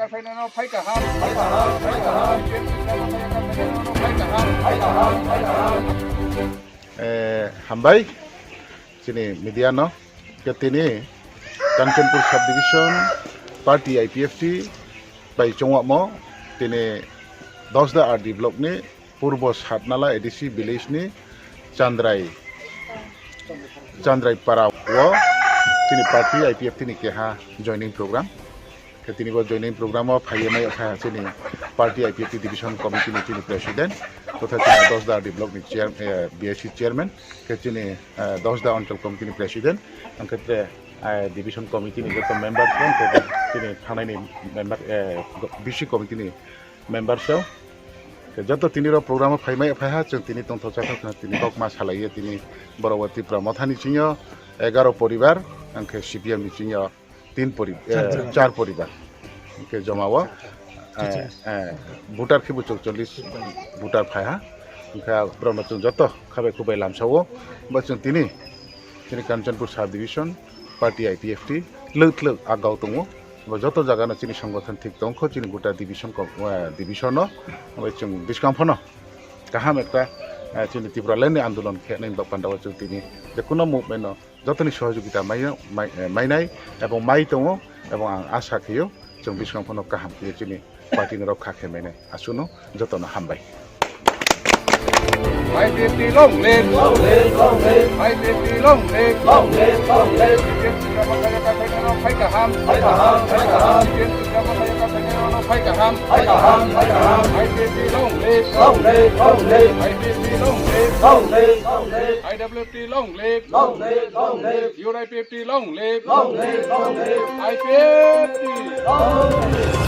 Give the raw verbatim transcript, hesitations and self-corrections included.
Eh, hambai, chini media no, khe tini Kanchanpur subdivision party I P F T bai chongwamo, tini Dosda R D block ni Purbo Satnala A D C village ni Chandrai, Chandrai para wo chini party I P F T ni keha joining program. Khe tini bo joining program wo phai ye mai phai ha chini party I P F T division committee ni chini president, totha chini Dosda R D block ni chair-, eh, B I C chairman, khe chini, eh, Dosda Anchal committee ni president, ang khe tre, eh, division committee ni joto member, khe chini thanai ni member, eh, B C committee ni member so. Khe joto tini rao program wo phai mai phai ha, chung tini tongthok chathok khna tini kokma salai ye tini Borok Tripura Motha ni sing yo egaro poribar, ang khe C P M ni sing yo tin pori-, eh, char poribar. Hing khe joma wo, eh, eh, voter khe bo chokchollis voter phai ha. Hing khe brao no chung joto khabai khubai lamsa wo. Bo chung tini, chini Kanchanpur subdivision, party I P F T, tluh tluh agau tong ou. Bo joto zaga no chini songothon thik tong kho, chini gota division ko-, eh, division no. Bo chung buskang pho no kaham ekta, eh, chini Tipraland ni andolon khe nai ba panda wo chung tini je kuno movement no joto ni sohojogita mai, mai, eh, mainai ebong mai tong ou, ebong ang asa khe ou, chung buskang pho no kaham khe chini party ni rao kha khe mainai. Asuh no joto no hambai. I P F T long live, long live, long live. I P F T long live, long live, long live. I P F T long live, long live, long live. I P F T long live, long live, long live. I P F T long live, long live. I W F T long live, long live, long live. U I P F T long live, long live, long live. I P F T long live.